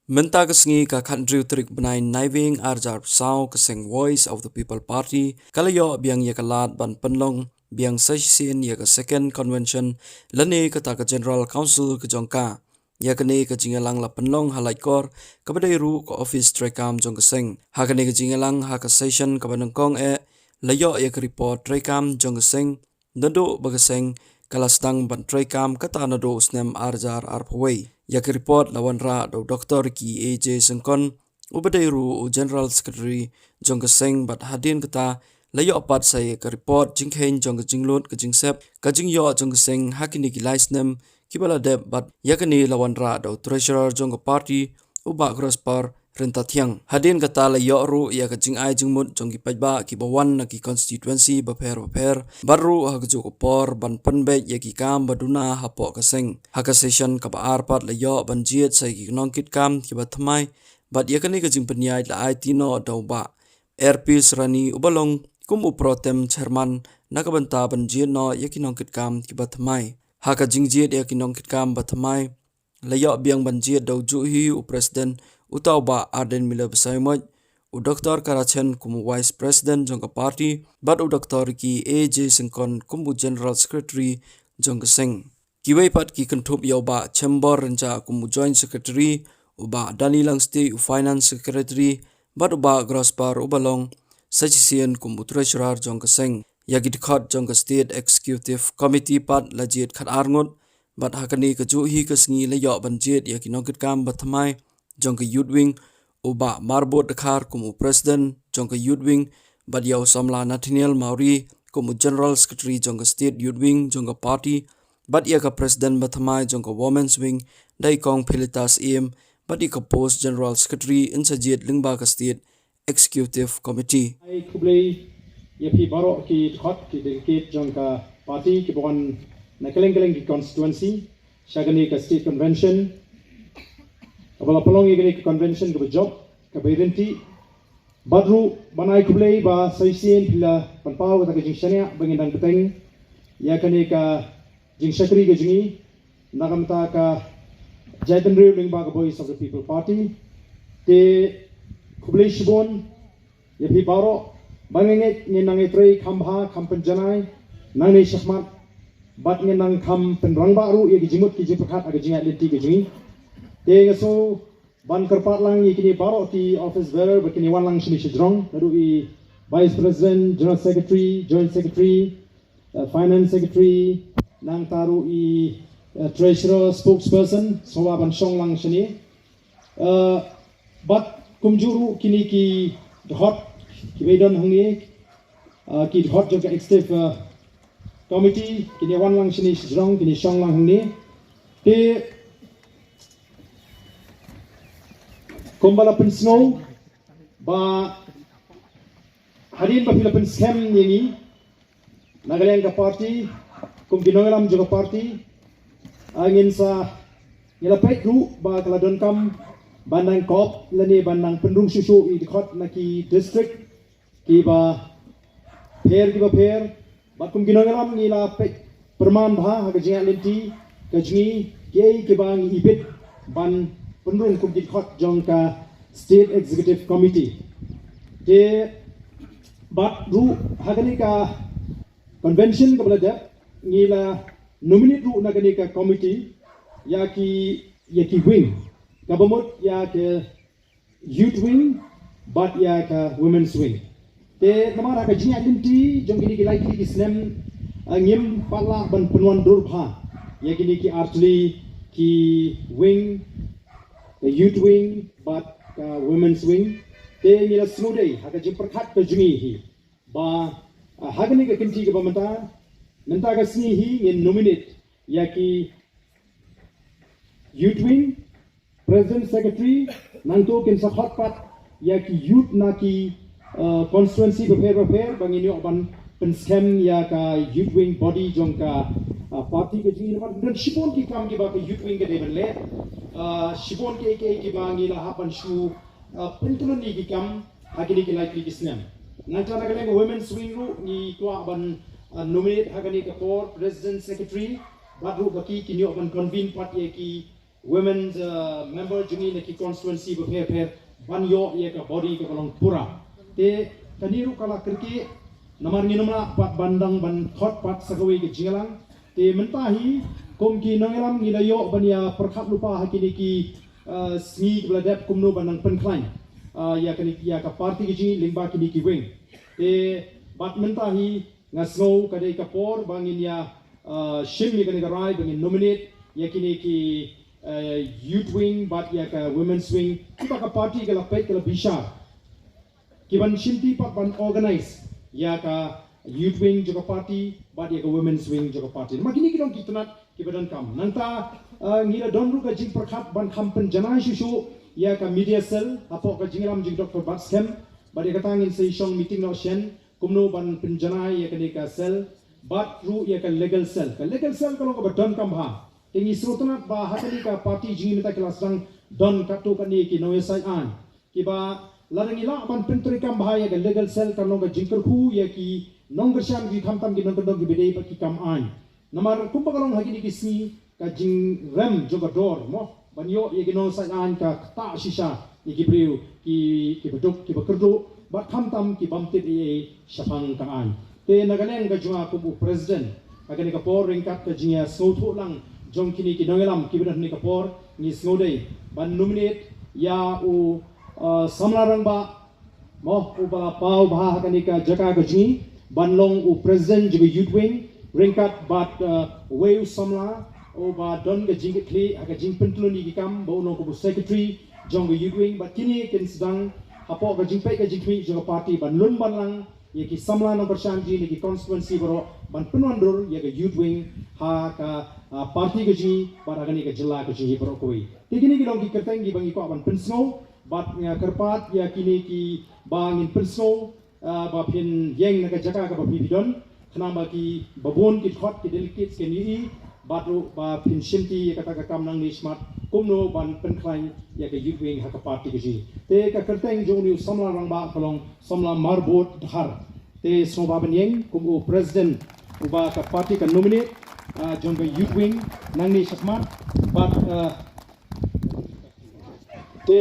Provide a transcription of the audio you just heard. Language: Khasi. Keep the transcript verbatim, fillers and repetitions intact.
Mynta ka sngi ka khathynriew tarik bnai Naiwieng arhajar arphew saw, ka seng Voice of the People Party ka la ïoh biang ïa ka lad ban pynlong biang sa shisien ïa ka second convention lane kata ka General Council ka jong ka. Ïa kane ka jingïalang la pynlong ha Laitkor, kaba dei ruh ka office treikam jong ka seng. Ha kane ka jingïalang ha ka session kaba nyngkong eh, la ïoh ïa ka report treikam jong ka seng, naduh ba ka seng ka la sdang ban treikam kata naduh u snem arhajar arphew wei. Ïa ka report la wanrah da u Doktor Ricky A J Syngkon, uba dei ruh u General Secretary jong ka seng, bad hadien kata la ïoh pat sa ïa ka report jingkheiñ jong ka jinglut ka jingsep, ka jingïoh jong ka seng ha kine ki lai snem kiba la dep, bad ïa kane la wanrah da u Treasurer jong ka party, u Bah Grospar Ryntathiang. Hadien kata la ïoh ruh ïa ka jingai jingmut jong ki paidbah kiba wan na ki constituency bapher bapher, bad ruh ha kajuh ka por ban pynbeit ïa ki kam ba duna hapoh ka seng. Ha ka session kaba ar pat la ïoh ban jied sa ïa ki nongkitkam kiba thymmai, bad ïa kane ka jingpynïaid la aiti noh da u Bah R P Srani, uba long kum u pro tem chairman na ka bynta ban jied noh ïa ki nongkitkam kiba thymmai. Ha ka jingjied ïa ki nongkitkam ba thymmai, la ïoh biang ban jied da u juh hi u President, uta u Bah Ardent Miller Basaiawmoit, u Doktor Kara Chen kum u Vice President jong ka party, bad u Doktor Ricky A J Syngkon kum u General Secretary jong ka seng. Kiwei pat ki kynthup ïa u Bah Chembor Rynjah kum u Joint Secretary, u Bah Danny Langstieh u Finance Secretary, bad u Bah Grospar uba long sa shisien kum u Treasurer jong ka seng. Ïa ki dkhot jong ka State Executive Committee pat la jied khatar ngut, bad ha kane kajuh hi ka sngi la ïoh ban jied ïa ki nongkitkam ba thymmai jong ka Youth Wing, u Bah Marbud Dkhar kum u President jong ka Youth Wing, bad ïa u samla Nathaniel Mawrie kum u General Secretary jong ka State Youth Wing jong ka party, bad ïa ka President ba thymmai jong ka Women's Wing, da i Kong Felicitas Syiem, bad ïa ka post General Secretary yn sa jied lyngba ka State Executive Committee. Ai khublei ïa phi baroh ki dkhot, ki delegate jong ka party kiba wan na kylleng kylleng ki constituency sha kane ka State Convention, kaba la pynlong ïa kane ka convention kaba jop, kaba ïaryntih. Bad ruh ban ai khublei ba sa shisien phi la pynpaw kata ka jingshaniah ba ngin dang bteng ïa kane ka jingshakri ka jong ngi na ka bynta ka jaitbynriew lyngba ka Voice of the People Party. Te khublei shibun ïa phi baroh, ba nga ngeit ngin nang ïatrei kham bha kham pynjanai nangne shakhmat, bad ngin nang kham pynrangbah ruh ïa ki jingmut ki jingpyrkhat ha ka jingïaid lynti ka jong ngi. Te nga sngew ban kyrpad lang ïa kine baroh ki office bearer ba kin ïa wan lang shane shajrong, naduh i Vice President, General Secretary, Joint Secretary, uh, Finance Secretary, nangta ruh i, uh, Treasurer, Spokesperson, sngewbha ban shong lang shane. Uh, bad kumjuh ruh kine ki dkhot kiba don hangne, uh, ki dkhot jong ka Executive, uh, Committee, kin ïa wan lang shane shajrong, kin ïa shong lang hangne. Te kumba la pynsngew ba hadien ba phi la pynskhem ïa ngi na ka liang ka party kum ki nongïalam jong ka party, ah, ngin sa, ngi la peit ruh ba ka la donkam ban nang kop lane ban nang pynrung shuh shuh ïa ki dkhot na ki district kiba pher kiba pher. Bad kum ki nongïalam ngi la peit pyrman bha ha ka jingïaid lynti ka jong ngi kiei kiba ngi ibit ban pynrung kum ki dkhot jong ka State Executive Committee. Te bad ruh ha kane ka convention kaba la dep, ngi la nominate ruh na kane ka committee ïa ki, ïa ki wing, kaba mut ïa ka Youth Wing bad ïa ka Women's Wing. Te namar ha ka jingïaid lynti jong kine ki lai tylli ki snem, ah, ngim pat lah ban pynwan dur bha ïa kine ki artylli ki wing, ka Youth Wing bad ka Women's Wing. Te ngi la sngewdei ha ka jingpyrkhat ka jong ngi hi ba, ah, ha kane ka kynti kaba mynta, mynta ka sngi hi ngin nominate ïa ki Youth Wing, President, Secretary, nangta kin sa khot pat ïa ki youth na ki, uh, constituency bapher bapher ba ngin ïoh ban pynskhem ïa ka Youth Wing body jong ka, uh, party ka jong ngi. Namar don shibun ki kam kiba ka Youth Wing ka dei ban leh, uh, shibun kiei kiei kiba ngi la hap ban shu, uh, pynkhlaiñ ïa ki kam ha kine ki lai tylli ki snem. Nangta na ka liang ka Women's Wing ruh ngi kwah ban, uh, nominate ha kane ka por President, Secretary, bad ruh ba ki kin ïoh ban convene pat ïa ki women uh, member jong ngi na ki constituency bapher bapher ban ïoh ïa ka body kaba long pura. Te kane ruh ka la kyrkieh namar ngim lah pat ban dang ban khot pat sa kawei ka jingïalang. Te mynta hi kum ki nongïalam ngi la ïoh ban ïa pyrkhat lypa ha kine ki uh, sngi kiba la dep kumno ban nang pynkhlaiñ uh, ïa kane ïa ka party ka jong ngi lyngba kine ki wing. Te bad mynta hi nga sngew ka dei ka por ba ngin ïa uh, shim ïa kane ka rai ba ngin nominate ïa kine ki uh, youth wing bad ïa ka women's wing kiba ka party ka la peit ka la bishar. Ki ban shimti pat ban organize ïa ka youth wing jong ka party bad ïa ka women's wing jong ka party. Ma kine ki long ki tnat kiba donkam. Nangta uh, ngi la don ruh ka jingpyrkhat ban kham pynjanai shuh shuh ïa ka media cell hapoh ka jingïalam jong Doctor Batskhem bad ïa kata ngin sa ïa shong meeting noh shen kumno ban pynjanai ïa kane ka cell bad ruh ïa ka legal cell. Ka legal cell ka long kaba donkam bha. Te ngi sngewtynnat ba ha kane ka party jong ngi mynta ki la sdang don katto katne ki nongïasaid aiñ kiba lada ngi lah ban pyntreikam bha ïa ka legal cell kan long ka jingkyrkhu ïa ki nongkyrshan ki khamtam ki nongkyndong kiba dei bad ki kam aiñ. Namar kumba ka long ha kine ki sngi ka jingrem jong ka dor mo ban ïoh ïa ki nongïasaid aiñ ka ktah shisha ïa ki briew ki kiba duk kiba kyrduh bad khamtam ki bym tip ei ei shaphang ka aiñ. Te na ka liang ka jong nga kum u president ha kane ka por ryngkat ka jingïasngewthuh lang jong kine ki nongïalam kiba don ha kane ka por ngi sngewdei ban nominate ïa u uh, samla rangbah mo uba la paw bha ha kane ka jaka ka jong ngi ban long u president jong ka youth wing ryngkat bad uh, uwei u samla uba don ka jingkitkhlieh ha ka jingpyntylli ki kam ba u long kum u secretary jong ka youth wing bad kine kin sdang hapoh ka jingpeit ka jingkhmih jong ka party ban lum ban lang ïa ki samla nongkyrshan jong ngi na ki constituency baroh ban pynwandur ïa ka youth wing ha ka uh, party ka jong ngi bad ha kane ka jylla ka jong ngi baroh kawei. Te kine ki long ki kyrteng kiba ngi kwah ban pynsngew bad nga kyrpad ïa kine kiba ngin pynsngew uh, ba phin ïeng na ka jaka kaba phi phi don khnang ba ki babun ki khot ki delegates kin ïohi bad ruh ba phin shimti ïa kata ka kam nangne shakhmat kumno ban pynkhlaiñ ïa ka youth wing ha ka party ka jong ngi. Te ka kyrteng jong une u samla rangbah ka long samla Marbud Dhar. Te sngewbha ban ïeng kum u president uba ka party ka nominate uh, jong ka youth wing nangne shakhmat bad uh, te